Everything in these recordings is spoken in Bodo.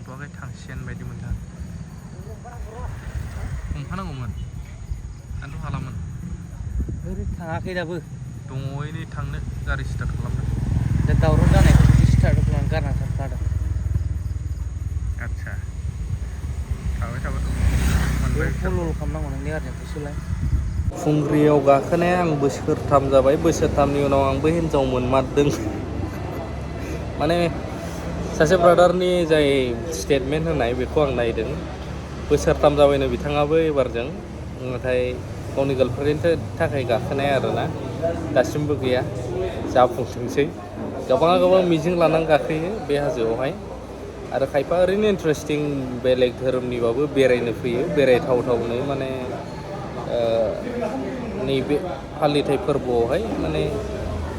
थांथ'वाखै थांसिगोन बायदि मोनदों हमफानांगौमोन आंथ' हालामोन ओरै थाङाखै दाबो दङ नै थांनो गारि स्टार्ट खालामदों दा दावराव जानायखौ स्टार्ट खालामनानै गारना थांखादों आदसा थाबाय थाबाथ' मोनबाय फल' खालामनांगौ नोंनि गारिजोंखौ सोलाय खुंग्रियाव गाखोनाया आं बोसोरथाम जाबाय बोसोरथामनि उनाव आंबो हिन्जाव मोनमारदों माने सासे ब्रादारनि जाय स्टेटमेन्ट होनाय बेखौ आं नायदों बोसोरथाम जाबायनो बिथाङाबो एबारजों नाथाय गावनि गार्लफ्रेन्डनि थाखाय गाखोनाया आरोना दासिमबो गैया जाफुंथोंसै गोबां मिजिं लानानै गाखोयो बे हाजोआवहाय आरो खायफा ओरैनो इन्टारेस्टिं बेलेग धोरोमनिबाबो बेरायनो फैयो बेरायथावनो माने नैबे फालिथाय फोरबोआवहाय माने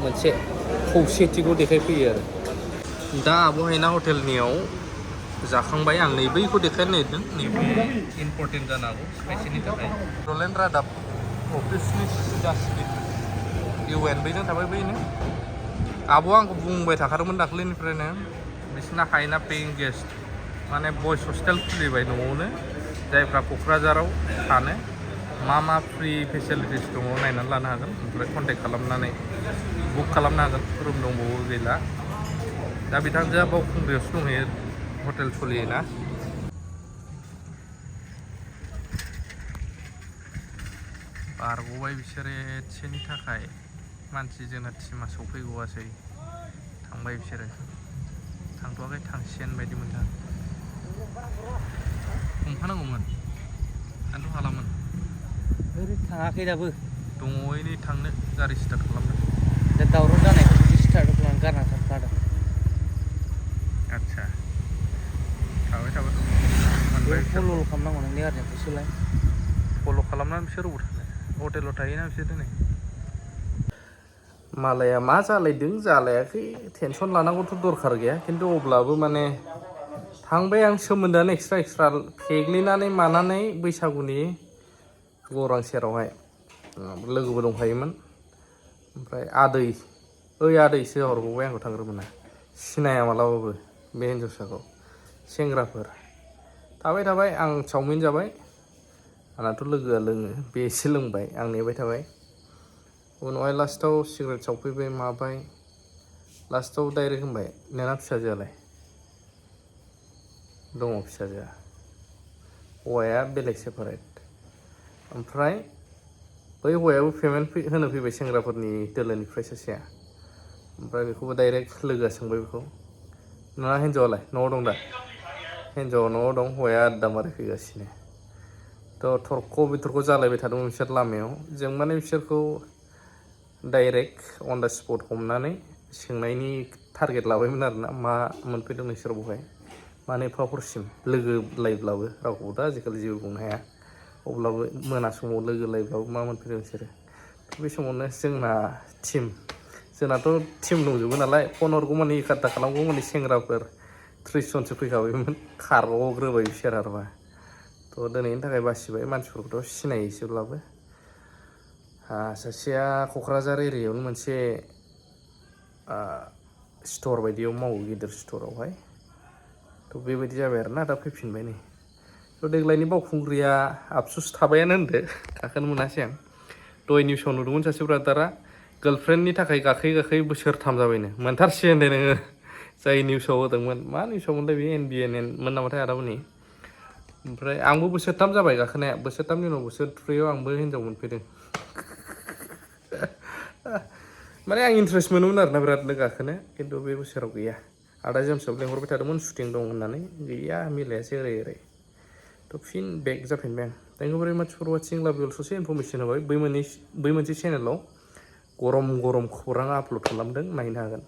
मोनसे खौसेथिखौ देखायफैयो आरो दा आब'हायना हटेलनियाव जाखांबाय आं नै बैखौ देखायनो नागिरदों नैबे इम्पर्टेन्ट जानो हागौ खायसेनि थाखाय रलेन रादाब अफिसनि डास्टबिन UN बैजों थाबाय बैनो आब'आ आंखौ बुंबाय थाखादोंमोन दाख्लैनिफ्रायनो बिसिना हायना पेयिं गेस्ट माने बयस हस्टेल खुलिबाय न'आवनो जायफ्रा क'क्राझाराव थानो मा फ्रि फेसिलिटिस दङ नायनानै लानो हागोन ओमफ्राय कन्टेक्ट खालामनानै बुक खालामनो हागोन रुम दंबावो गैला दा बिथांजोआ बावखुंग्रियावसो दंहैयो हटेल सोलियोना बारग'बाय बिसोरो एसेनि थाखाय मानसि जोंना टिमा सफैगौआसै थांबाय बिसोरो थांथ'वाखै थांसिगोन बायदि मोनदों हमफानांगौमोन आंथ' हालामोन ओरै थाङाखै दाबो दङ नै थांनो गारि स्टार्ट खालामदों दा दावराव जानायखौ स्टार्ट खालामनानै गारना थांखादों आदसा थाबाय थाबाथ' मोनबाय फल' खालामनांगौ नोंनि गारिजोंखौ सोलाय फल' खालामनानै बिसोर अबाव थानो हटेलाव थायोना बिसोर दिनै मालाया मा जालायदों जालायाखै टेनसन लानांगौथ' दरखार गैया खिन्थु अब्लाबो माने थांबाय आं सोमोन्दोआनो एक्सट्रा फेग्लिनानै मानानै बैसागुनि गौरां सेरावहाय लोगोबो दंफायोमोन ओमफ्राय आदैसो हरबावबाय आंखौ थांग्रोमोना सिनाया मालाबाबो बे हिन्जावसाखौ सेंग्राफोर थाबाय आं चावमिन जाबाय आंनाथ' लोगोआ लोङो बे एसे लोंबाय आं नेबाय थाबाय उनावहाय लास्टाव सिगारेट सावफैबाय माबाय लास्टाव डाइरेक्ट होनबाय नोंना फिसाजोआलाय दङ फिसाजोआ हौवाया बेलेग सेपारेट ओमफ्राय बै हौवायाबो पेमेन्ट होनो फैबाय सेंग्राफोरनि दोलोनिफ्राय सासेया ओमफ्राय बेखौबो डाइरेक्ट लोगोआ सोंबाय बेखौ नोंना हिन्जावालाय न'आव दं दा हिन्जावा न'आव दं हौवाया आड्डा मारि फैगासिनो थ' थरख' बिथरख' जालायबाय थादोंमोन बिसोर लामायाव जों माने बिसोरखौ डाइरेक्ट अन दा स्पट हमनानै सोंनायनि टारगेट लाबायमोन आरोना मा मोनफैदों नोंसोर बहाय मानो एफा हरसिम लोगोलायब्लाबो रावखौबोथ' आजिखालि जेबो बुंनो हाया अब्लाबो मोना समाव लोगोलायब्लाबो मा मोनफैदों बिसोरो बे समावनो जोंनाथ' टिम दंजोबो नालाय फन हरगौमानि एखाद्दा खालामगौमानि सेंग्राफोर 30 जनसो फैखाबायमोन खारबावग्रोबाय बिसोर आरोबा थ' दिनैनि थाखाय बासिबाय मानसिफोरखौथ' सिनायो एसेब्लाबो सासेया क'क्राझार एरियायावनो मोनसे स्ट'र बायदियाव मावो गिदिर स्ट'रावहाय थ' बेबायदि जाबाय आरोना दा फैफिनबाय नै थ' देग्लायनि बावखुंग्रिया आफसुस थाबायानो होनदो गाखोनो मोनासै आं दहाय निउसाव नुदोंमोन सासे ब्रादारा गार्लफ्रेन्डनि थाखाय गाखोयै बोसोरथाम जाबायनो मोनथारसिगोन दे नोङो जाय निउसाव होदोंमोन मा निउसाव मोनलाय बे NBN मोन नामाथाय आदामोननि ओमफ्राय आंबो बोसोरथाम जाबाय गाखोनाया बोसोरथामनि उनाव बोसोरब्रैयाव आंबो हिन्जाव मोनफैदों माने आं इन्टारेस्ट मोनोमोन आरोना बिरादनो गाखोनो खिन्थु बे बोसोराव गैया आदा जेम्सआबो लेंहरबाय थादोंमोन शुटिं दं होननानै गैया मिलायासै ओरै थ' फिन बेक जाफिनबाय आं थेंक इउ भेरि माच फर वाचिं लाभ इउ अल ससे इनफरमेसन होबाय बै मोनसे चेनेलाव गरम खौरां आपल'ड खालामदों नायनो हागोन